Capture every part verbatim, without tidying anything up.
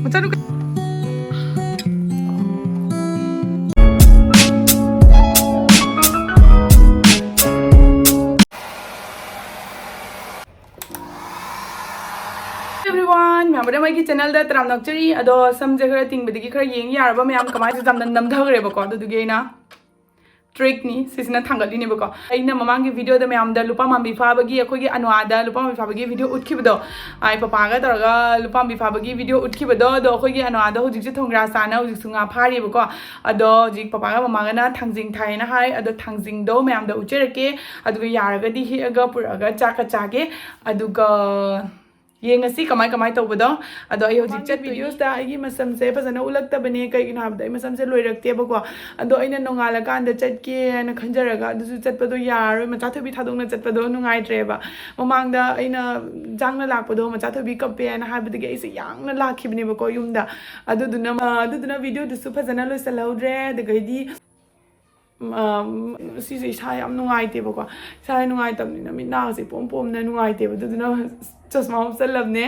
ꯃꯆꯥꯅꯨꯄꯤ꯫ Everyone, ꯃꯌꯥꯝ ꯑꯩꯒꯤ ꯆꯦꯅꯦꯜꯗ ꯇꯔꯥꯝꯅ ꯑꯣꯛꯆꯔꯤ꯫ ꯑꯗꯣ ꯁꯝꯁꯦ ꯈꯔ ꯇꯤꯡꯕꯗꯒꯤ ꯈꯔ ꯌꯦꯡ ꯌꯥꯔꯕ ꯃꯌꯥꯝ, ꯀꯃꯥꯏꯅ ꯌꯥꯝꯅ ꯅꯝꯊꯈ꯭ꯔꯦꯕꯀꯣ, ꯑꯗꯨꯗꯨꯒꯤ ꯑꯩꯅ ꯇ꯭ꯔꯤꯛꯅꯤ ꯁꯤꯁꯤꯅ ꯊꯥꯡꯒꯠꯂꯤꯅꯦꯕꯀꯣ꯫ ꯑꯩꯅ ꯃꯃꯥꯡꯒꯤ ꯚꯤꯗꯤꯑꯣꯗ ꯃꯌꯥꯝꯗ ꯂꯨꯄꯥ ꯃꯥꯝꯕꯤ ꯐꯥꯕꯒꯤ, ꯑꯩꯈꯣꯏꯒꯤ ꯑꯅ꯭ꯋꯥꯗ ꯂꯨꯄꯥ ꯃꯥꯝꯕꯤ ꯐꯥꯕꯒꯤ ꯚꯤꯗꯤꯑꯣ ꯎꯠꯈꯤꯕꯗꯣ, ꯑꯩ ꯄꯄꯥꯒ ꯇꯧꯔꯒ ꯂꯨꯄꯥ ꯃꯥꯝꯕꯤ ꯐꯥꯕꯒꯤ ꯚꯤꯗꯤꯑꯣ ꯎꯠꯈꯤꯕꯗꯣ, ꯑꯗꯣ ꯑꯩꯈꯣꯏꯒꯤ ꯑꯅ꯭ꯋꯥꯗ ꯍꯧꯖꯤꯛꯁꯦ ꯊꯣꯡꯒ꯭ꯔꯥ ꯆꯥꯅ ꯍꯧꯖꯤꯛꯁꯨ ꯉꯥ ꯐꯥꯔꯤꯕꯀꯣ꯫ ꯑꯗꯣ ꯍꯧꯖꯤꯛ ꯄꯄꯥꯒ ꯃꯃꯥꯒꯅ ꯊꯥꯡꯖꯤꯡ ꯊꯥꯏꯌꯦꯅ ꯍꯥꯏ, ꯑꯗꯣ ꯊꯥꯡꯖꯤꯡꯗꯣ ꯃꯌꯥꯝꯗ ꯎꯠꯆꯔꯛꯀꯦ, ꯑꯗꯨꯒ ꯌꯥꯔꯒꯗꯤ ꯍꯦꯛꯑꯒ ꯄꯨꯔꯛꯑꯒ ꯆꯥꯛꯀ ꯆꯥꯒꯦ꯫ ꯑꯗꯨꯒ ꯌꯦꯡꯉꯁꯤ ꯀꯃꯥꯏ ꯀꯃꯥꯏ ꯇꯧꯕꯗꯣ꯫ ꯑꯗꯣ ꯑꯩ ꯍꯧꯖꯤꯛ ꯃꯃꯥꯡꯒꯤ ꯆꯠꯇꯣꯏꯅꯤ꯫ ꯚꯤꯗꯤꯑꯣꯁꯇ ꯑꯩꯒꯤ ꯃꯁꯝꯁꯦ ꯐꯖꯅ ꯎꯠꯂꯛꯇꯕꯅꯦ, ꯀꯩꯒꯤꯅꯣ ꯍꯥꯏꯕꯗ ꯑꯩ ꯃꯁꯝꯁꯦ ꯂꯣꯏꯔꯛꯇꯦꯕꯀꯣ꯫ ꯑꯗꯣ ꯑꯩꯅ ꯅꯣꯡꯉꯥꯜꯂꯀꯥꯟꯗ ꯆꯠꯀꯦ ꯍꯥꯏꯅ ꯈꯟꯖꯔꯒ, ꯑꯗꯨꯁꯨ ꯆꯠꯄꯗꯣ ꯌꯥꯔꯔꯣꯏ, ꯃꯆꯥ ꯊꯣꯏꯕꯤ ꯊꯥꯗꯣꯛꯅ ꯆꯠꯄꯗꯣ ꯅꯨꯡꯉꯥꯏꯇ꯭ꯔꯦꯕ꯫ ꯃꯃꯥꯡꯗ ꯑꯩꯅ ꯖꯥꯡꯅ ꯂꯥꯛꯄꯗꯣ ꯃꯆꯥ ꯊꯣꯏꯕꯤ ꯀꯞꯄꯦ ꯍꯥꯏꯅ ꯍꯥꯏꯕꯗꯒꯤ ꯑꯩꯁꯦ ꯌꯥꯡꯅ ꯂꯥꯛꯈꯤꯕꯅꯦꯕꯀꯣ ꯌꯨꯝꯗ꯫ ꯑꯗꯨꯗꯨꯅ, ꯑꯗꯨꯗꯨꯅ ꯚꯤꯗꯤꯑꯣꯗꯨꯁꯨ ꯐꯖꯅ ꯂꯣꯏꯁꯤꯜꯍꯧꯗ꯭ꯔꯦ꯫ ꯑꯗꯨꯗꯒꯤꯗꯤ ꯎꯝ, ꯁꯤꯁꯦ ꯏꯁꯥ ꯌꯥꯝ ꯅꯨꯡꯉꯥꯏꯇꯦꯕꯀꯣ꯫ ꯏꯁꯥ ꯅꯨꯡꯉꯥꯏꯇꯕꯅꯤꯅ ꯃꯤꯠ ꯅꯥꯒꯁꯦ ꯏꯄꯣꯝ ꯄꯣꯝꯅ ꯅꯨꯡꯉꯥꯏꯇꯦꯕ, ꯑꯗꯨꯗꯨꯅ ꯆꯁꯃꯥ ꯎꯞꯁꯜꯂꯕꯅꯦ꯫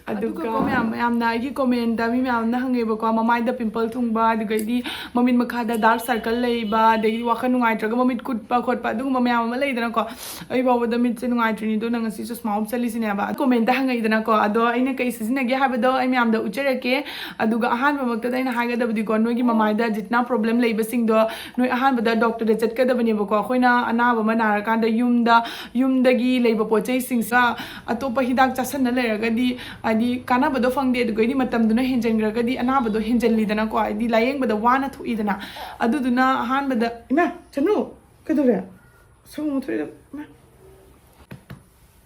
ꯑꯗꯨꯒ ꯑꯗꯨꯒꯀꯣ ꯃꯌꯥꯝ, ꯃꯌꯥꯝꯅ ꯑꯩꯒꯤ ꯀꯣꯃꯦꯟꯗ ꯃꯤ ꯃꯌꯥꯝꯅ ꯍꯪꯉꯦꯕꯀꯣ, ꯃꯃꯥꯏꯗ ꯄꯤꯝꯄꯜ ꯊꯨꯡꯕ, ꯑꯗꯨꯗꯒꯤꯗꯤ ꯃꯃꯤꯠ ꯃꯈꯥꯗ ꯗꯥꯔꯛ ꯁꯔꯀꯜ ꯂꯩꯕ, ꯑꯗꯒꯤꯗꯤ ꯋꯥꯈꯜ ꯅꯨꯡꯉꯥꯏꯇ꯭ꯔꯒ ꯃꯃꯤꯠ ꯀꯨꯠꯄ ꯈꯣꯠꯄ, ꯑꯗꯨꯒꯨꯝꯕ ꯃꯌꯥꯝ ꯑꯃ ꯂꯩꯗꯅꯀꯣ꯫ ꯑꯩ ꯐꯥꯎꯕꯗ ꯃꯤꯠꯁꯦ ꯅꯨꯡꯉꯥꯏꯇ꯭ꯔꯤꯅꯤ, ꯑꯗꯣ ꯅꯪ ꯉꯁꯤ ꯆꯁꯃꯥ ꯎꯞꯁꯜꯂꯤꯁꯤꯅꯦꯕ꯫ ꯀꯣꯃꯦꯟꯇ ꯍꯪꯉꯛꯏꯗꯅꯀꯣ, ꯑꯗꯣ ꯑꯩꯅ ꯀꯩ ꯁꯤꯖꯤꯟꯅꯒꯦ ꯍꯥꯏꯕꯗꯣ ꯑꯩ ꯃꯌꯥꯝꯗ ꯎꯠꯆꯔꯛꯀꯦ꯫ ꯑꯗꯨꯒ ꯑꯍꯥꯟꯕꯃꯛꯇꯗ ꯑꯩꯅ ꯍꯥꯏꯒꯗꯕꯗꯤꯀꯣ, ꯅꯣꯏꯒꯤ ꯃꯃꯥꯏꯗ ꯖꯤꯠꯅꯥ ꯄ꯭ꯔꯣꯕ꯭ꯂꯦꯝ ꯂꯩꯕꯁꯤꯡꯗꯣ ꯅꯣꯏ ꯑꯍꯥꯟꯕꯗ ꯗꯣꯛꯇꯔꯗ ꯆꯠꯀꯗꯕꯅꯦꯕꯀꯣ꯫ ꯑꯩꯈꯣꯏꯅ ꯑꯅꯥꯕ ꯑꯃ ꯅꯥꯔꯀꯥꯟꯗ ꯌꯨꯝꯗ, ꯌꯨꯝꯗꯒꯤ ꯂꯩꯕ ꯄꯣꯠ ꯆꯩꯁꯤꯡꯁꯤꯒ ꯑꯇꯣꯞꯄ ꯍꯤꯗꯥꯛ ꯆꯥꯁꯟꯅ ꯂꯩꯔꯒꯗꯤ, ꯍꯥꯏꯗꯤ, ꯀꯥꯟꯅꯕꯗꯣ ꯐꯪꯗꯦ, ꯑꯗꯨꯒꯩꯗꯤ ꯃꯇꯝꯗꯨꯅ ꯍꯦꯟꯖꯟꯈ꯭ꯔꯒꯗꯤ ꯑꯅꯥꯕꯗꯣ ꯍꯦꯟꯖꯜꯂꯤꯗꯅꯀꯣ, ꯍꯥꯏꯗꯤ ꯂꯥꯌꯦꯡꯕꯗ ꯋꯥꯅ ꯊꯣꯛꯏꯗꯅ꯫ ꯑꯗꯨꯗꯨꯅ ꯑꯍꯥꯟꯕꯗ, ꯏꯃꯥ, ꯆꯅꯨ, ꯀꯩꯗꯧꯔꯦ? ꯁꯒꯣꯝ ꯑꯣꯟꯊꯣꯛꯏꯔ? ꯏꯃꯥ꯫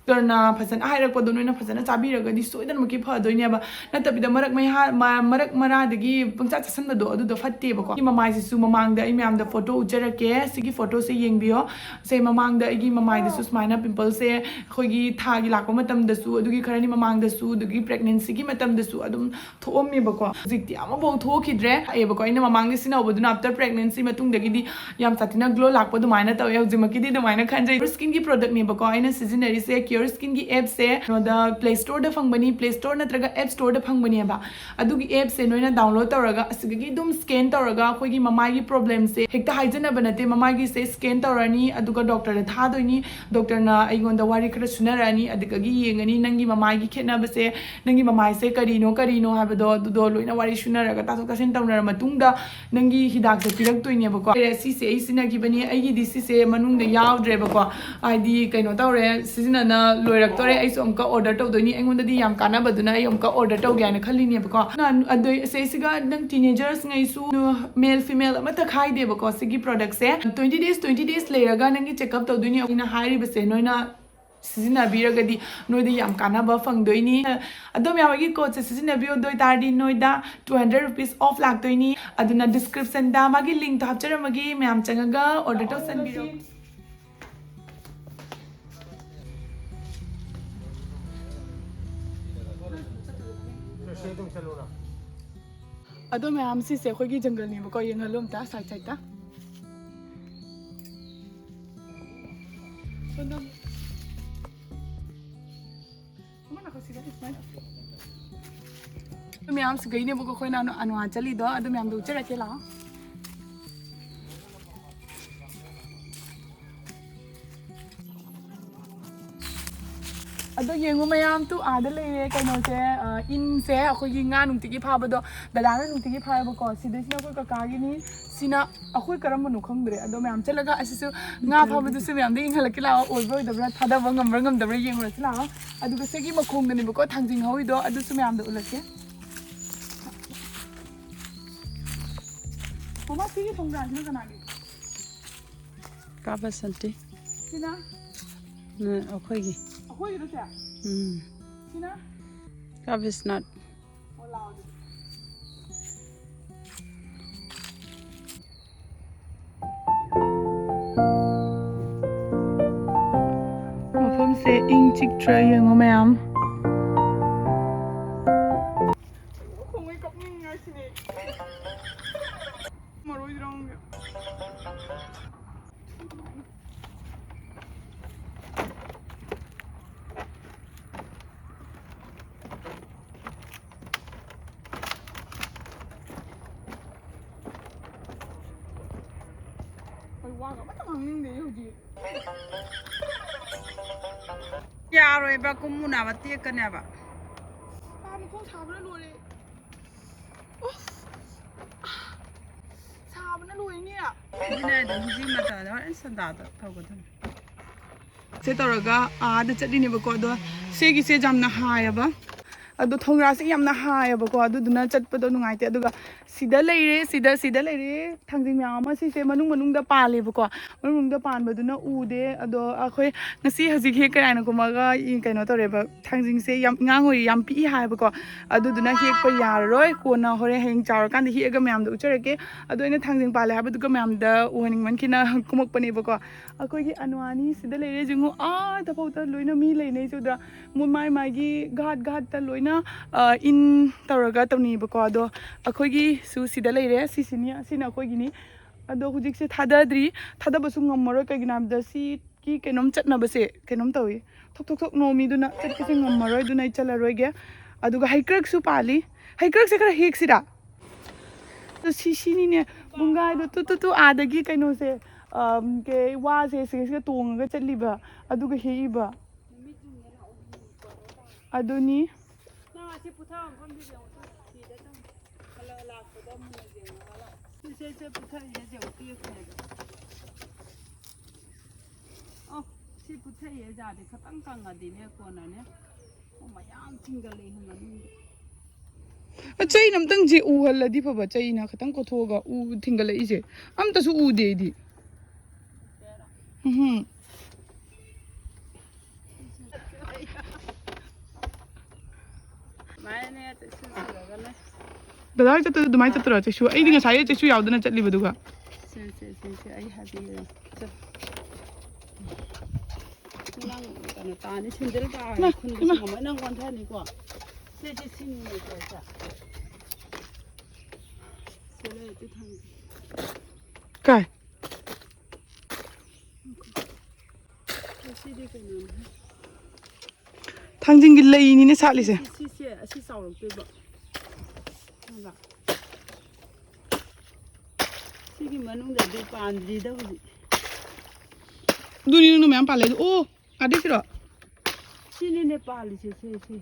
ꯗꯣꯛꯇꯔꯅ ꯐꯖꯅ ꯍꯥꯏꯔꯛꯄꯗꯣ ꯅꯣꯏꯅ ꯐꯖꯅ ꯆꯥꯕꯤꯔꯒꯗꯤ ꯁꯣꯏꯗꯅꯃꯛꯀꯤ ꯐꯗꯣꯏꯅꯦꯕ꯫ ꯅꯠꯇꯕꯤꯗ ꯃꯔꯛ ꯃꯩꯍꯥ-, ꯃ-, ꯃꯔꯛ ꯃꯔꯥꯗꯒꯤ ꯄꯪꯆꯥ ꯆꯥꯁꯟꯕꯗꯣ ꯑꯗꯨꯗꯣ ꯐꯠꯇꯦꯕꯀꯣ꯫ ꯁꯤꯒꯤ ꯃꯃꯥꯏꯁꯤꯁꯨ ꯃꯃꯥꯡꯗ ꯑꯩ ꯃꯌꯥꯝꯗ ꯐꯣꯇꯣ ꯎꯠꯆꯔꯛꯀꯦ꯫ ꯁꯤꯒꯤ ꯐꯣꯇꯣꯁꯦ ꯌꯦꯡꯕꯤꯌꯣ꯫ ꯁꯦ, ꯃꯃꯥꯡꯗ ꯑꯩꯒꯤ ꯃꯃꯥꯏꯗꯁꯨ ꯁꯨꯃꯥꯏꯅ ꯄꯤꯝꯄꯜꯁꯦ ꯑꯩꯈꯣꯏꯒꯤ ꯊꯥꯒꯤ ꯂꯥꯛꯄ ꯃꯇꯝꯗꯁꯨ, ꯑꯗꯨꯒꯤ ꯈꯔꯅꯤ ꯃꯃꯥꯡꯗꯁꯨ, ꯑꯗꯨꯒꯤ ꯄ꯭ꯔꯦꯒꯅꯦꯟꯁꯤꯒꯤ ꯃꯇꯝꯗꯁꯨ ꯑꯗꯨꯝ ꯊꯣꯛꯑꯝꯃꯦꯕꯀꯣ꯫ ꯍꯧꯖꯤꯛꯇꯤ ꯑꯃꯐꯥꯎ ꯊꯣꯛꯈꯤꯗ꯭ꯔꯦ꯫ ꯍꯥꯏꯌꯦꯕꯀꯣ, ꯑꯩꯅ ꯃꯃꯥꯡꯗ ꯁꯤꯖꯤꯟꯅꯍꯧꯕꯗꯨꯅ ꯑꯥꯐꯇꯔ ꯄ꯭ꯔꯦꯒꯅꯦꯟꯁꯤ ꯃꯇꯨꯡꯗꯒꯤꯗꯤ ꯌꯥꯝ ꯁꯥꯊꯤꯅ ꯒ꯭ꯂꯣ ꯂꯥꯛꯄ ꯑꯗꯨꯃꯥꯏꯅ ꯇꯧꯋꯦ꯫ ꯍꯧꯖꯤꯛꯃꯛꯀꯤꯗꯤ ꯑꯗꯨꯃꯥꯏꯅ ꯈꯟꯖꯩ꯫ ꯁ꯭ꯀꯤꯟꯒꯤ ꯄ꯭ꯔꯣꯗꯛꯅꯦꯕꯀꯣ ꯑꯩꯅ ꯁꯤꯖꯤꯟꯅꯔꯤꯁꯦ, Your Skinꯒꯤ appꯁꯦ ꯀꯩꯅꯣꯗ Play Storeꯗ ꯐꯪꯕꯅꯤ, Play Store ꯅꯠꯇ꯭ꯔꯒ App Storeꯗ ꯐꯪꯕꯅꯦꯕ꯫ ꯑꯗꯨꯒꯤ appꯁꯦ ꯅꯣꯏꯅ download ꯇꯧꯔꯒ ꯑꯁꯤꯗꯒꯤ ꯑꯗꯨꯝ scan ꯇꯧꯔꯒ ꯑꯩꯈꯣꯏꯒꯤ ꯃꯃꯥꯏꯒꯤ problemꯁꯦ ꯍꯦꯛꯇ ꯍꯥꯏꯖꯅꯕ ꯅꯠꯇꯦ, ꯃꯃꯥꯏꯒꯤꯁꯦ scan ꯇꯧꯔꯅꯤ, ꯑꯗꯨꯒ doctorꯗ ꯊꯥꯗꯣꯏꯅꯤ꯫ Doctorꯅ ꯑꯩꯉꯣꯟꯗ ꯋꯥꯔꯤ ꯈꯔ ꯁꯨꯅꯔꯛꯑꯅꯤ, ꯑꯗꯨꯗꯒꯤ ꯌꯦꯡꯉꯅꯤ ꯅꯪꯒꯤ ꯃꯃꯥꯏꯒꯤ ꯈꯦꯠꯅꯕꯁꯦ, ꯅꯪꯒꯤ ꯃꯃꯥꯏꯁꯦ ꯀꯔꯤꯅꯣ ꯀꯔꯤꯅꯣ ꯍꯥꯏꯕꯗꯣ, ꯑꯗꯨꯗꯣ ꯂꯣꯏꯅ ꯋꯥꯔꯤ ꯁꯨꯅꯔꯒ ꯇꯥꯊꯣꯛ ꯇꯥꯁꯤꯟ ꯇꯧꯅꯔ ꯃꯇꯨꯡꯗ ꯅꯪꯒꯤ ꯍꯤꯗꯥꯛꯁꯦ ꯄꯤꯔꯛꯇꯣꯏꯅꯦꯕꯀꯣ꯫ ꯁꯤꯁꯦ ꯑꯩ ꯁꯤꯖꯤꯟꯅꯈꯤꯕꯅꯤ, ꯑꯩꯒꯤꯗꯤ ꯁꯤꯁꯦ ꯃꯅꯨꯡꯗ ꯌꯥꯎꯗ꯭ꯔꯦꯕꯀꯣ, ꯍꯥꯏꯗꯤ ꯀꯩꯅꯣ ꯇꯧꯔꯦ, ꯁꯤꯖꯤꯟꯅꯅ ꯂꯣꯏꯔꯛꯇꯣꯔꯦ꯫ ꯑꯩꯁꯨ ꯑꯃꯨꯛꯀ order ꯇꯧꯗꯣꯏꯅꯤ, ꯑꯩꯉꯣꯟꯗꯗꯤ ꯌꯥꯝ ꯀꯥꯟꯅꯕꯗꯨꯅ ꯑꯩ ꯑꯃꯨꯛꯀ order ꯇꯧꯒꯦ ꯍꯥꯏꯅ ꯈꯜꯂꯤꯅꯦꯕꯀꯣ꯫ ꯑꯗꯨ ꯁꯤꯁꯤꯒ ꯅꯪ teenagersꯉꯩꯁꯨ, male female ꯑꯃꯠꯇ ꯈꯥꯏꯗꯦꯕꯀꯣ ꯁꯤꯒꯤ productꯁꯦ꯫ Twenty days, twenty days ꯂꯩꯔꯒ ꯅꯪꯒꯤ checkup ꯇꯧꯗꯣꯏꯅꯤ꯫ ꯑꯩꯅ ꯍꯥꯏꯔꯤꯕꯁꯦ ꯅꯣꯏꯅ ꯁꯤꯖꯤꯟꯅꯕꯤꯔꯒꯗꯤ ꯅꯣꯏꯗ ꯌꯥꯝ ꯀꯥꯟꯅꯕ ꯐꯪꯗꯣꯏꯅꯤ꯫ ꯑꯗꯣ ꯃꯌꯥꯝ ꯑꯩꯒꯤ codeꯁꯦ ꯁꯤꯖꯤꯟꯅꯕꯤꯌꯣ꯫ ꯑꯗꯨ ꯑꯣꯏꯇꯥꯔꯗꯤ ꯅꯣꯏꯗ two hundred rupees off ꯂꯥꯛꯇꯣꯏꯅꯤ꯫ ꯑꯗꯨꯅ descriptionꯗ ꯃꯥꯒꯤ linkꯇꯣ ꯍꯥꯞꯆꯔꯝꯃꯒꯦ, ꯃꯌꯥꯝ ꯆꯪꯉꯒ order ꯇꯧꯁꯟꯕꯤꯔꯣ꯫ ꯑꯗꯣ ꯃꯌꯥꯝ, ꯁꯤꯁꯦ ꯑꯩꯈꯣꯏꯒꯤ ꯖꯪꯒꯜꯅꯦꯕꯀꯣ, ꯌꯦꯡꯍꯜꯂꯨ ꯑꯝꯇ side sideꯇ꯫ ꯁꯣꯝꯗ꯫ ꯑꯃ ꯂꯥꯛꯈꯣ ꯁꯤꯗ, ꯁꯨꯃꯥꯏꯅ꯫ ꯑꯗꯨ ꯃꯌꯥꯝ ꯁꯤꯒꯩꯅꯦꯕꯀꯣ ꯑꯩꯈꯣꯏꯅ ꯑꯅꯨ-, ꯑꯅꯨꯋꯥ ꯆꯠꯂꯤꯗꯣ꯫ ꯑꯗꯨ ꯃꯌꯥꯝꯗꯣ ꯎꯠꯆꯔꯛꯀꯦ ꯂꯥꯛꯑꯣ꯫ ꯑꯗꯣ ꯌꯦꯡꯉꯨ ꯃꯌꯥꯝ, ꯇꯨ ꯑꯥꯗ ꯂꯩꯔꯦ ꯀꯩꯅꯣꯁꯦ, ꯑ, ꯏꯟꯁꯦ ꯑꯩꯈꯣꯏꯒꯤ ꯉꯥ ꯅꯨꯡꯇꯤꯒꯤ ꯐꯥꯕꯗꯣ ꯗꯗꯥꯅ ꯅꯨꯡꯇꯤꯒꯤ ꯐꯥꯏꯌꯦꯕꯀꯣ꯫ ꯁꯤꯗꯩꯁꯤꯅ ꯑꯩꯈꯣꯏ ꯀꯀꯥꯒꯤꯅꯤ꯫ ꯁꯤꯅ ꯑꯩꯈꯣꯏ ꯀꯔꯝꯕꯅꯣ ꯈꯪꯗ꯭ꯔꯦ꯫ ꯑꯗꯣ ꯃꯌꯥꯝ ꯆꯠꯂꯒ ꯑꯁꯤꯁꯨ ꯉꯥ ꯐꯥꯕꯗꯨꯁꯨ ꯃꯌꯥꯝꯗ ꯌꯦꯡꯍꯜꯂꯛꯀꯦ ꯂꯥꯛꯑꯣ, ꯑꯣꯏꯕ꯭ꯔꯥ ꯑꯣꯏꯗꯕ꯭ꯔꯥ, ꯊꯥꯗꯕ ꯉꯝꯕ꯭ꯔꯥ ꯉꯝꯗꯕ꯭ꯔꯥ ꯌꯦꯡꯉꯨꯔꯁꯤ ꯂꯥꯛꯑꯣ꯫ ꯑꯗꯨꯒ ꯁꯤꯒꯤ ꯃꯈꯣꯡꯗꯅꯦꯕꯀꯣ ꯊꯥꯡꯖꯤꯡ ꯍꯧꯔꯤꯗꯣ, ꯑꯗꯨꯁꯨ ꯃꯌꯥꯝꯗ ꯎꯠꯂꯛꯀꯦ꯫ ꯃꯃꯥ, ꯁꯤꯒꯤ ꯊꯣꯡꯒ꯭ꯔꯥꯁꯤꯅ ꯀꯅꯥꯒꯤ? ꯀꯥꯕ ꯁꯟꯇꯤ꯫ ꯁꯤꯅ? ꯅ-, ꯑꯩꯈꯣꯏꯒꯤ꯫ ꯑꯩꯈꯣꯏꯒꯤꯔꯣ ꯁꯦ? ꯎꯝ꯫ ꯁꯤꯅ? ꯀꯥꯕ ꯏꯁꯅꯥꯠ꯫ ꯑꯣ, ꯂꯥꯛꯑꯣ ꯑꯗꯨꯗꯤ꯫ ꯃꯐꯝꯁꯦ ꯏꯪ ꯆꯤꯛꯇ꯭ꯔꯥ ꯌꯦꯡꯉꯣ ꯃꯌꯥꯝ꯫ ꯈꯣꯡꯉꯩ ꯀꯞꯅꯤꯡꯉꯥꯏꯁꯤꯅꯦ꯫ ꯃꯔꯣꯏꯗ꯭ꯔꯥ ꯈꯪꯗꯦ꯫ ꯌꯥꯔꯣꯏꯕ, ꯀꯨꯝꯃꯨꯅꯕ ꯇꯦꯛꯀꯅꯦꯕ꯫ ꯄꯥ ꯃꯈꯣꯡ ꯁꯥꯕꯅ ꯂꯣꯏꯔꯦ꯫ ꯎꯐ! ꯁꯥꯕꯅ ꯂꯣꯏꯔꯦꯅꯦ꯫ ꯑꯗꯨꯅ ꯑꯗꯨꯝ ꯍꯧꯖꯤꯛ ꯃꯇꯝꯗ ꯍꯣꯔꯦꯟ ꯁꯟꯗꯥꯗ ꯇꯧꯒꯗꯕꯅꯤ꯫ ꯁꯦ ꯇꯧꯔꯒ ꯑꯥꯗ ꯆꯠꯂꯤꯅꯦꯕꯀꯣ꯫ ꯑꯗꯣ ꯁꯤꯒꯤꯁꯦ ꯌꯥꯝꯅ ꯍꯥꯏꯌꯦꯕ꯫ ꯑꯗꯣ ꯊꯣꯡꯒ꯭ꯔꯥꯁꯦ ꯌꯥꯝꯅ ꯍꯥꯏꯌꯦꯕꯀꯣ, ꯑꯗꯨꯗꯨꯅ ꯆꯠꯄꯗꯣ ꯅꯨꯡꯉꯥꯏꯇꯦ꯫ ꯑꯗꯨꯒ ꯁꯤꯗ ꯂꯩꯔꯦ, ꯁꯤꯗ, ꯁꯤꯗ ꯂꯩꯔꯦ ꯊꯥꯡꯖꯤꯡ ꯃꯌꯥꯝ ꯑꯃ꯫ ꯁꯤꯁꯦ ꯃꯅꯨꯡ ꯃꯅꯨꯡꯗ ꯄꯥꯜꯂꯦꯕꯀꯣ꯫ ꯃꯅꯨꯡ ꯃꯅꯨꯡꯗ ꯄꯥꯟꯕꯗꯨꯅ ꯎꯗꯦ꯫ ꯑꯗꯣ ꯑꯩꯈꯣꯏ ꯉꯁꯤ ꯍꯧꯖꯤꯛ ꯍꯦꯛ ꯀꯔꯥꯏꯅ ꯀꯨꯝꯃꯒ ꯏ-, ꯀꯩꯅꯣ ꯇꯧꯔꯦꯕ, ꯊꯥꯡꯖꯤꯡꯁꯦ ꯌꯥꯝ ꯑꯉꯥꯡ ꯑꯣꯏꯔꯤ, ꯌꯥꯝ ꯄꯤꯛꯏ ꯍꯥꯏꯕꯀꯣ꯫ ꯑꯗꯨꯗꯨꯅ ꯍꯦꯛꯄ ꯌꯥꯔꯔꯣꯏ, ꯀꯣꯟꯅ ꯍꯣꯔꯦꯟ ꯍꯌꯦꯡ ꯆꯥꯎꯔꯀꯥꯟꯗ ꯍꯦꯛꯑꯒ ꯃꯌꯥꯝꯗ ꯎꯠꯆꯔꯛꯀꯦ꯫ ꯑꯗꯣ ꯑꯩꯅ ꯊꯥꯡꯖꯤꯡ ꯄꯥꯜꯂꯦ ꯍꯥꯏꯕꯗꯨꯒ ꯃꯌꯥꯝꯗ ꯎꯍꯟꯅꯤꯡꯃꯟꯈꯤꯅ ꯀꯨꯝꯃꯛꯄꯅꯦꯕꯀꯣ꯫ ꯑꯩꯈꯣꯏꯒꯤ ꯑꯅꯨ ꯑꯅꯤ ꯁꯤꯗ ꯂꯩꯔꯦ꯫ ꯌꯦꯡꯉꯨ, ꯑꯥ ꯇꯐꯥꯎꯗ ꯂꯣꯏꯅ ꯃꯤ ꯂꯩꯅꯩꯁꯦ ꯎꯗ꯭ꯔꯥ? ꯃꯣꯏ ꯃꯥꯏ ꯃꯥꯏꯒꯤ ꯘꯥꯠ ꯘꯥꯠꯇ ꯂꯣꯏꯅ, ꯑ, ꯏꯟ ꯇꯧꯔꯒ ꯇꯧꯅꯩꯌꯦꯕꯀꯣ꯫ ꯑꯗꯣ ꯑꯩꯈꯣꯏꯒꯤꯁꯨ ꯁꯤꯗ ꯂꯩꯔꯦ꯫ ꯁꯤꯁꯤꯅꯤ, ꯁꯤꯅ ꯑꯩꯈꯣꯏꯒꯤꯅꯤ꯫ ꯑꯗꯣ ꯍꯧꯖꯤꯛꯁꯦ ꯊꯥꯗꯗ꯭ꯔꯤ, ꯊꯥꯗꯕꯁꯨ ꯉꯝꯃꯔꯣꯏ꯫ ꯀꯩꯒꯤꯅꯣ ꯍꯥꯏꯕꯗ ꯁꯤꯒꯤ ꯀꯩꯅꯣꯝ ꯆꯠꯅꯕꯁꯦ ꯀꯩꯅꯣꯝ ꯇꯧꯏ, ꯊꯣꯛ ꯊꯣꯛ ꯊꯣꯛ ꯅꯣꯝꯃꯤ꯫ ꯑꯗꯨꯅ ꯆꯠꯄꯁꯦ ꯉꯝꯃꯔꯣꯏ꯫ ꯑꯗꯨꯅ ꯑꯩ ꯆꯠꯂꯔꯣꯏꯒꯦ꯫ ꯑꯗꯨꯒ ꯍꯩꯀ꯭ꯔꯛꯁꯨ ꯄꯥꯜꯂꯤ꯫ ꯍꯩꯀ꯭ꯔꯛꯁꯦ ꯈꯔ ꯍꯦꯛꯁꯤꯔꯥ? ꯑꯗꯣ ꯁꯤ, ꯁꯤꯅꯤꯅꯦ, ꯕꯨꯡꯒꯥꯏꯗꯣ ꯇꯨ, ꯇꯨ, ꯇꯨ, ꯑꯥꯗꯒꯤ ꯀꯩꯅꯣꯁꯦ, ꯑꯝ, ꯀꯩ, ꯋꯥꯁꯦ ꯁꯤꯒ ꯇꯣꯡꯉꯒ ꯆꯠꯂꯤꯕ, ꯑꯗꯨꯒ ꯍꯦꯛꯏꯕ꯫ ꯑꯗꯨꯅꯤ꯫ ꯅꯪ ꯑꯁꯤ ꯄꯨꯊꯛ ꯃꯐꯝꯗꯤ ꯌꯦꯡꯉꯨ, ꯁꯤꯗ ꯊꯝꯃꯨ꯫ ꯍꯜꯂꯛ-, ꯂꯥꯛꯄꯗ ꯃꯨꯟꯅ ꯌꯦꯡꯉꯨ ꯍꯥꯏꯕ꯫ ꯁꯤ, ꯁꯤ, ꯁꯤ ꯄꯨꯊꯛꯏꯁꯦ ꯌꯦꯡꯉꯨ, ꯇꯦꯛꯈ꯭ꯔꯦꯕ꯫ ꯑꯣ, ꯁꯤ ꯄꯨꯊꯛꯏ ꯑꯖꯥꯗꯤ ꯈꯇꯪ ꯀꯪꯉꯗꯤꯅꯦ ꯀꯣꯟꯅꯅꯦ꯫ ꯑꯣ, ꯃꯌꯥꯝ ꯊꯤꯡꯒꯠꯂꯛꯏ ꯃꯅꯨꯡꯗ꯫ ꯑ, ꯆꯩꯅ ꯑꯝꯇꯪ ꯁꯤ ꯎꯍꯜꯂꯗꯤ ꯐꯕ, ꯆꯩꯅ ꯈꯇꯪ ꯀꯣꯠꯊꯣꯛꯑꯒ ꯎ ꯊꯤꯡꯒꯠꯂꯛꯏꯁꯦ꯫ ꯑꯝꯇꯁꯨ ꯎꯗꯦ ꯑꯩꯗꯤ꯫ ꯎꯝꯍꯨꯝ꯫ ꯁꯨꯃꯥꯏꯅꯅꯦ, ꯆꯩꯁꯨ ꯁꯨꯔꯒꯅꯦ꯫ ꯗꯗꯥ ꯍꯣꯏ ꯆꯠꯇꯣꯏꯗꯣ ꯑꯗꯨꯃꯥꯏꯅ ꯆꯠꯇꯣꯏꯔꯣ, ꯆꯩꯁꯨ? ꯑꯩꯗꯤ ꯉꯁꯥꯏ ꯆꯩꯁꯨ ꯌꯥꯎꯗꯅ ꯆꯠꯂꯤꯕꯗꯨꯒ꯫ ꯁꯦ, ꯁꯦ, ꯁꯦ, ꯁꯦ, ꯑꯩ ꯍꯥꯏꯕꯤꯒꯦ꯫ ꯆꯠ-, ꯅꯪ ꯀꯩꯅꯣ ꯇꯥꯅꯤ, ꯁꯦꯟꯗꯜ ꯇꯥꯔꯗꯤ ꯏꯃꯥ, ꯈꯨꯟꯕꯁꯨ ꯏꯃꯥ꯫ ꯉꯝꯃꯣꯏ꯫ ꯅꯪ ꯑꯣꯟꯊꯅꯤꯀꯣ꯫ ꯁꯦ, ꯁꯦ, ꯁꯤꯅꯤꯅꯦ, ꯁꯦ, ꯁꯦ꯫ ꯁꯦ, ꯂꯩꯔꯗꯤ ꯊꯝꯒꯦ꯫ ꯀꯥꯏ? ꯁꯤꯗꯤ ꯀꯩꯅꯣꯅꯦ꯫ ꯊꯥꯡꯖꯤꯡꯒꯤ ꯂꯩꯅꯤꯅꯦ ꯁꯥꯠꯂꯤꯁꯦ꯫ ꯁꯤ, ꯁꯤ, ꯁꯤꯁꯦ ꯑꯁꯤ ꯆꯥꯎꯔꯛꯇꯣꯏꯕ꯫ ꯈꯪꯉꯕ? ꯁꯤꯒꯤ ꯃꯅꯨꯡꯗꯗꯤ ꯄꯥꯟꯗ꯭ꯔꯤꯗ ꯍꯧꯖꯤꯛ꯫ ꯑꯗꯨꯅꯤ ꯅꯪꯅ ꯃꯌꯥꯝ ꯄꯥꯜꯂꯦ ꯍꯥꯏꯗꯣ꯫ ꯑꯣ, ꯑꯥꯗꯩ ꯁꯤꯔꯣ? ꯁꯤꯅꯤꯅꯦ ꯄꯥꯜꯂꯤꯁꯦ, ꯁꯦ, ꯁꯦ꯫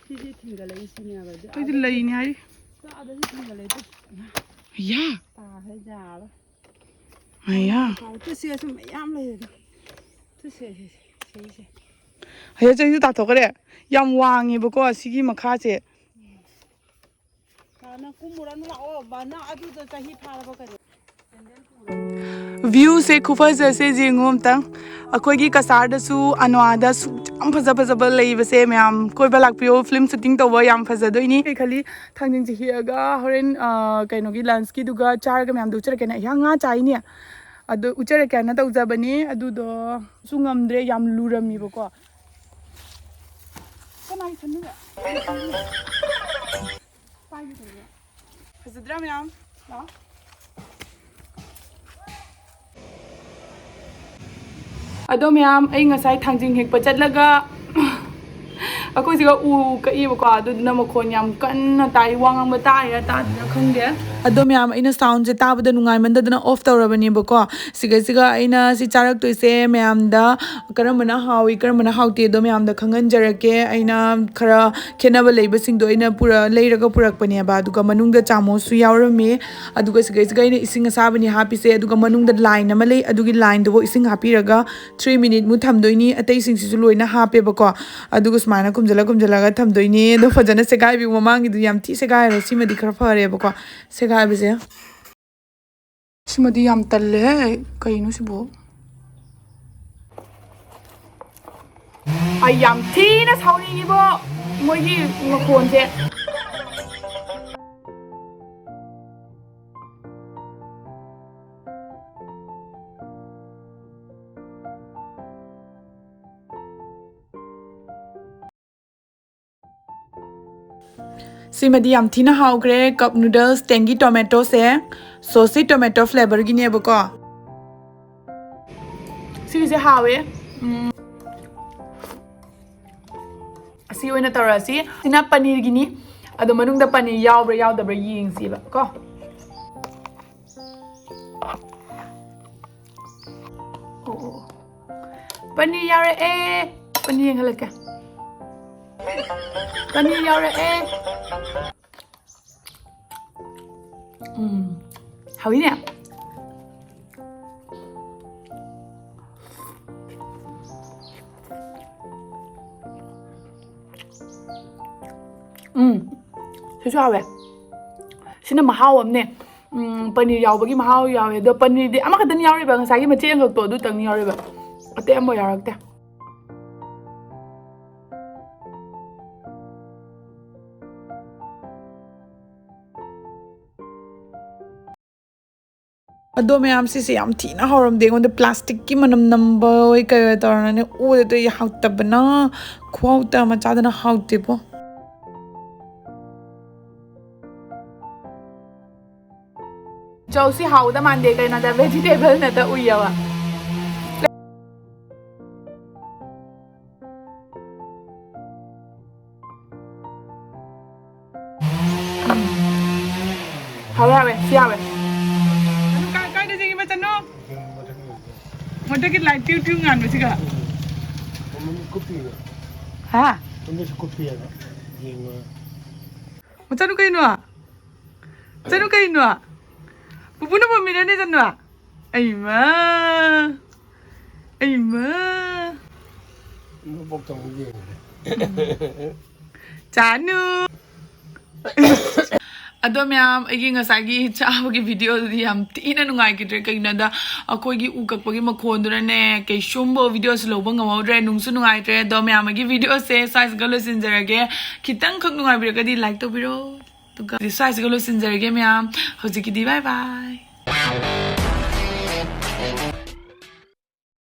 ꯁꯤꯁꯦ ꯊꯤꯡꯒꯠꯂꯛꯏꯁꯤꯅꯦꯕ꯫ ꯑꯗꯨ ꯑꯩꯗꯤ ꯑꯥꯗ ꯂꯩꯅꯤ ꯍꯥꯏꯔꯤ꯫ ꯑꯥꯗꯁꯨ ꯊꯤꯡꯒꯠꯂꯛꯏꯗꯣ꯫ ꯌꯥ꯫ ꯇꯥꯈ꯭ꯔꯦ ꯌꯥꯔꯣꯏ꯫ ꯑꯌꯥ꯫ ꯇꯨ ꯁꯦ ꯁꯨꯝ ꯃꯌꯥꯝ ꯂꯩꯔꯦ꯫ ꯇꯨ ꯁꯦ, ꯁꯦ, ꯁꯦ, ꯁꯦ, ꯁꯦ꯫ ꯑꯌꯥ, ꯆꯩꯁꯨ ꯇꯥꯊꯣꯛꯈ꯭ꯔꯦ꯫ ꯌꯥꯝ ꯋꯥꯡꯉꯦꯕꯀꯣ ꯁꯤꯒꯤ ꯃꯈꯥꯁꯦ꯫ ꯅꯪ ꯀꯨꯝꯃꯨꯔꯅꯨ ꯂꯥꯛꯑꯣ꯫ ꯕꯥ, ꯅꯪ ꯑꯗꯨꯗ ꯆꯍꯤ ꯐꯥꯔꯕ ꯀꯩꯅꯣ? ꯚ꯭ꯌꯨꯁꯦ ꯈꯨꯐꯖꯁꯦ ꯌꯦꯡꯉꯨ ꯑꯝꯇꯪ꯫ ꯑꯩꯈꯣꯏꯒꯤ ꯀꯁꯥꯔꯗꯁꯨ ꯑꯅꯣꯑꯥꯗ ꯁꯨ-, ꯌꯥꯝ ꯐꯖ ꯐꯖꯕ ꯂꯩꯕꯁꯦ ꯃꯌꯥꯝ ꯀꯣꯏꯕ ꯂꯥꯛꯄꯤꯌꯣ꯫ ꯐꯤꯂꯝ ꯁꯨꯇꯤꯡ ꯇꯧꯕ ꯌꯥꯝ ꯐꯖꯗꯣꯏꯅꯤ꯫ ꯑꯩ ꯈꯜꯂꯤ ꯊꯥꯡꯖꯤꯡꯁꯦ ꯍꯦꯛꯑꯒ ꯍꯣꯔꯦꯟ, ꯑ, ꯀꯩꯅꯣꯒꯤ ꯂꯟꯁꯀꯤꯗꯨꯒ ꯆꯥꯔꯒ ꯃꯌꯥꯝꯗꯣ ꯎꯠꯆꯔꯛꯀꯦꯅ꯫ ꯑꯩꯍꯥꯛ ꯉꯥ ꯆꯥꯏꯅꯦ꯫ ꯑꯗꯨ ꯎꯠꯆꯔꯛꯀꯦꯅ ꯇꯧꯖꯕꯅꯤ꯫ ꯑꯗꯨꯗꯣ ꯁꯨ ꯉꯝꯗ꯭ꯔꯦ, ꯌꯥꯝ ꯂꯨꯔꯝꯃꯤꯕꯀꯣ꯫ ꯀꯅꯥꯒꯤ ꯁꯟꯅꯣꯕ? ꯄꯥꯏꯒꯦ ꯇꯧꯕ꯫ ꯐꯖꯗ꯭ꯔꯥ ꯃꯌꯥꯝ? ꯂꯥꯛꯑꯣ꯫ ꯑꯗꯣ ꯃꯌꯥꯝ, ꯑꯩ ꯉꯁꯥꯏ ꯊꯥꯡꯖꯤꯡ ꯍꯦꯛꯄ ꯆꯠꯂꯒ ꯑꯩꯈꯣꯏ ꯁꯤꯒ ꯎ ꯀꯛꯏꯕꯀꯣ, ꯑꯗꯨꯗꯨꯅ ꯃꯈꯣꯟ ꯌꯥꯝ ꯀꯟꯅ ꯇꯥꯏ꯫ ꯋꯥ ꯉꯥꯡꯕ ꯇꯥꯔꯤꯔꯥ ꯇꯥꯗ꯭ꯔꯤꯔꯥ ꯈꯪꯗꯦ꯫ ꯑꯗꯣ ꯃꯌꯥꯝ, ꯑꯩꯅ ꯁꯥꯎꯟꯁꯦ ꯇꯥꯕꯗ ꯅꯨꯡꯉꯥꯏꯃꯟꯗꯗꯅ ꯑꯣꯐ ꯇꯧꯔꯕꯅꯦꯕꯀꯣ꯫ ꯁꯤꯒꯩꯁꯤꯒ ꯑꯩꯅ ꯁꯤ ꯆꯥꯔꯛꯇꯣꯏꯁꯦ ꯃꯌꯥꯝꯗ ꯀꯔꯝꯕꯅ ꯍꯥꯎꯏ, ꯀꯔꯝꯕꯅ ꯍꯥꯎꯇꯦ ꯑꯗꯣ ꯃꯌꯥꯝꯗ ꯈꯪꯍꯟꯖꯔꯛꯀꯦ꯫ ꯑꯩꯅ ꯈꯔ ꯈꯦꯠꯅꯕ ꯂꯩꯕꯁꯤꯡꯗꯣ ꯑꯩꯅ ꯄꯨꯔ-, ꯂꯩꯔꯒ ꯄꯨꯔꯛꯄꯅꯦꯕ꯫ ꯑꯗꯨꯒ ꯃꯅꯨꯡꯗ ꯆꯥꯃꯣꯁꯁꯨ ꯌꯥꯎꯔꯝꯃꯤ꯫ ꯑꯗꯨꯒ ꯁꯤꯒꯩꯁꯤꯒ ꯑꯩꯅ ꯏꯁꯤꯡ ꯑꯁꯥꯕꯅꯤ ꯍꯥꯞꯄꯤꯁꯦ꯫ ꯑꯗꯨꯒ ꯃꯅꯨꯡꯗ ꯂꯥꯏꯟ ꯑꯃ ꯂꯩ, ꯑꯗꯨꯒꯤ ꯂꯥꯏꯟꯗꯨꯕꯨ ꯏꯁꯤꯡ ꯍꯥꯞꯄꯤꯔꯒ ꯊ꯭ꯔꯤ ꯃꯤꯅꯤꯠꯃꯨꯛ ꯊꯝꯗꯣꯏꯅꯤ꯫ ꯑꯇꯩꯁꯤꯡꯁꯤꯁꯨ ꯂꯣꯏꯅ ꯍꯥꯞꯄꯦꯕꯀꯣ꯫ ꯑꯗꯨꯒ ꯁꯨꯃꯥꯏꯅ ꯈꯨꯝꯖꯤꯜꯂ ꯈꯨꯝꯖꯤꯜꯂꯒ ꯊꯝꯗꯣꯏꯅꯤ꯫ ꯑꯗꯣ ꯐꯖꯅ ꯁꯦꯒꯥꯏꯕꯤꯌꯨ꯫ ꯃꯃꯥꯡꯒꯤꯗꯨ ꯌꯥꯝ ꯊꯤ ꯁꯦꯒꯥꯏꯔꯦ꯫ ꯁꯤꯃꯗꯤ ꯈꯔ ꯐꯔꯦꯕꯀꯣ꯫ ꯁꯦꯒꯥꯏꯕꯁꯦ꯫ ꯁꯤꯃꯗꯤ ꯌꯥꯝ ꯇꯜꯂꯦꯍꯦ꯫ ꯀꯩꯅꯣ ꯁꯤꯕꯣ? ꯑꯩ ꯌꯥꯝ ꯊꯤꯅ ꯁꯥꯎꯅꯤꯡꯉꯤꯕꯣ, ꯃꯣꯏꯒꯤ ꯃꯈꯣꯟꯁꯦ꯫ ꯁꯤꯃꯗꯤ ꯌꯥꯝ ꯊꯤꯅ ꯍꯥꯎꯈ꯭ꯔꯦ꯫ Cup noodles ꯇꯦꯡꯒꯤ ꯇꯣꯃꯦꯇꯣꯁꯦ, ꯁꯣꯁꯁꯤ tomato ꯐ꯭ꯂꯦꯕꯔꯒꯤꯅꯦꯕꯀꯣ꯫ ꯁꯤꯒꯤꯁꯦ ꯍꯥꯎꯋꯦ꯫ ꯎꯝ꯫ ꯑꯁꯤ ꯑꯣꯏꯅ ꯇꯧꯔꯁꯤ꯫ ꯁꯤꯅ ꯄꯅꯤꯔꯒꯤꯅꯤ꯫ ꯑꯗꯣ ꯃꯅꯨꯡꯗ ꯄꯅꯤꯔ ꯌꯥꯎꯕ꯭ꯔꯥ ꯌꯥꯎꯗꯕ꯭ꯔꯥ ꯌꯦꯡꯁꯤꯕ ꯀꯣ꯫ ꯑꯣ, ꯑꯣ, ꯄꯅꯤꯔ ꯌꯥꯎꯔꯛꯑꯦ꯫ ꯄꯅꯤꯔ ꯌꯦꯡꯍꯜꯂꯛꯀꯦ꯫ ꯄꯅꯤꯔ ꯌꯥꯎꯔꯛꯑꯦ꯫ ꯎꯝ, ꯍꯥꯎꯏꯅꯦ꯫ ꯎꯝ, ꯁꯤꯁꯨ ꯍꯥꯎꯋꯦ꯫ ꯁꯤꯅ ꯃꯍꯥꯎ ꯑꯃꯅꯦ꯫ ꯎꯝ, ꯄꯅꯤꯔ ꯌꯥꯎꯕꯒꯤ ꯃꯍꯥꯎ ꯌꯥꯎꯋꯦ꯫ ꯑꯗꯣ ꯄꯅꯤꯔꯗꯤ ꯑꯃꯈꯛꯇꯅꯤ ꯌꯥꯎꯔꯤꯕ, ꯉꯁꯥꯏꯒꯤ ꯃꯆꯦꯠ ꯑꯃꯈꯛꯇꯣ ꯑꯗꯨꯇꯪꯅꯤ ꯌꯥꯎꯔꯤꯕ, ꯑꯇꯩ ꯑꯃꯐꯥꯎ ꯌꯥꯎꯔꯛꯇꯦ꯫ ꯑꯗꯣ ꯃꯌꯥꯝ, ꯁꯤꯁꯦ ꯌꯥꯝ ꯊꯤꯅ ꯍꯥꯎꯔꯝꯗꯦ꯫ ꯑꯩꯉꯣꯟꯗ ꯄ꯭ꯂꯥꯁꯇꯤꯛꯀꯤ ꯃꯅꯝ ꯅꯝꯕ ꯑꯣꯏ ꯀꯩ ꯑꯣꯏ ꯇꯧꯔꯅꯤ, ꯑꯣꯗꯗꯣ ꯑꯩ ꯍꯥꯎꯇꯕꯅ, ꯈꯨꯍꯥꯎꯇ ꯑꯃ ꯆꯥꯗꯅ ꯍꯥꯎꯇꯦꯕꯣ꯫ ꯆꯧꯁꯤ ꯍꯥꯎꯗ ꯃꯥꯟꯗꯦ, ꯀꯩꯅꯣꯗ vegetable ꯅꯠꯇ ꯎꯏꯌꯦꯕ꯫ ꯍꯥꯎꯋꯦ, ꯍꯥꯎꯋꯦ, ꯁꯤ ꯍꯥꯎꯋꯦ꯫ ꯑꯗꯨ ꯀꯥꯏ-, ꯀꯥꯏꯗ ꯆꯪꯉꯤꯕ ꯆꯠꯅꯣ? ꯃꯊꯛꯀꯤ light ꯇ꯭ꯌꯨ ꯇ꯭ꯌꯨ ꯉꯥꯟꯕꯁꯤꯒ꯫ ꯃꯃꯤꯠ ꯀꯨꯞꯄꯤꯕ꯫ ꯍꯥ? ꯃꯃꯤꯠꯁꯨ ꯀꯨꯞꯄꯤ ꯍꯥꯏꯕ꯫ ꯌꯦꯡꯉꯣ꯫ ꯃꯆꯥꯅꯨ ꯀꯩꯅꯣ? ꯆꯅꯨ ꯀꯩꯅꯣ? ꯄꯨꯄꯨꯅ ꯄꯝꯃꯤꯔꯅꯦ ꯆꯅꯨ? ꯑꯩꯃ꯫ ꯑꯩꯃ꯫ ꯃꯕꯣꯛꯇ ꯑꯃꯨꯛ ꯌꯦꯡꯉꯨꯔꯦ꯫ ꯆꯥꯅꯨ꯫ ꯑꯗꯣ ꯃꯌꯥꯝ, ꯑꯩꯒꯤ ꯉꯁꯥꯏꯒꯤ ꯆꯥꯕꯒꯤ video ꯗꯨꯗꯤ ꯌꯥꯝ ꯊꯤꯅ ꯅꯨꯡꯉꯥꯏꯈꯤꯗ꯭ꯔꯦ꯫ ꯀꯩꯒꯤꯅꯣꯗ, ꯑꯩꯈꯣꯏꯒꯤ ꯎ ꯀꯛꯄꯒꯤ ꯃꯈꯣꯟꯗꯨꯅꯅꯦ, ꯀꯩꯁꯨꯝꯕ video ꯁꯨ ꯂꯧꯕ ꯉꯝꯍꯧꯗ꯭ꯔꯦ꯫ ꯅꯨꯡꯁꯨ ꯅꯨꯡꯉꯥꯏꯇ꯭ꯔꯦ꯫ ꯑꯗꯣ ꯃꯌꯥꯝ, ꯑꯩꯒꯤ video ꯁꯦ ꯁ꯭ꯋꯥꯏꯁꯤꯒ ꯂꯣꯏꯁꯤꯟꯖꯔꯒꯦ꯫ ꯈꯤꯇꯪꯈꯛ ꯅꯨꯡꯉꯥꯏꯕꯤꯔꯒꯗꯤ like ꯇꯧꯕꯤꯔꯣ꯫ ꯑꯗꯨꯒ ꯁ꯭ꯋꯥꯏꯁꯤꯒ ꯂꯣꯏꯁꯤꯟꯖꯔꯒꯦ ꯃꯌꯥꯝ꯫ ꯍꯧꯖꯤꯛꯀꯤꯗꯤ bye bye꯫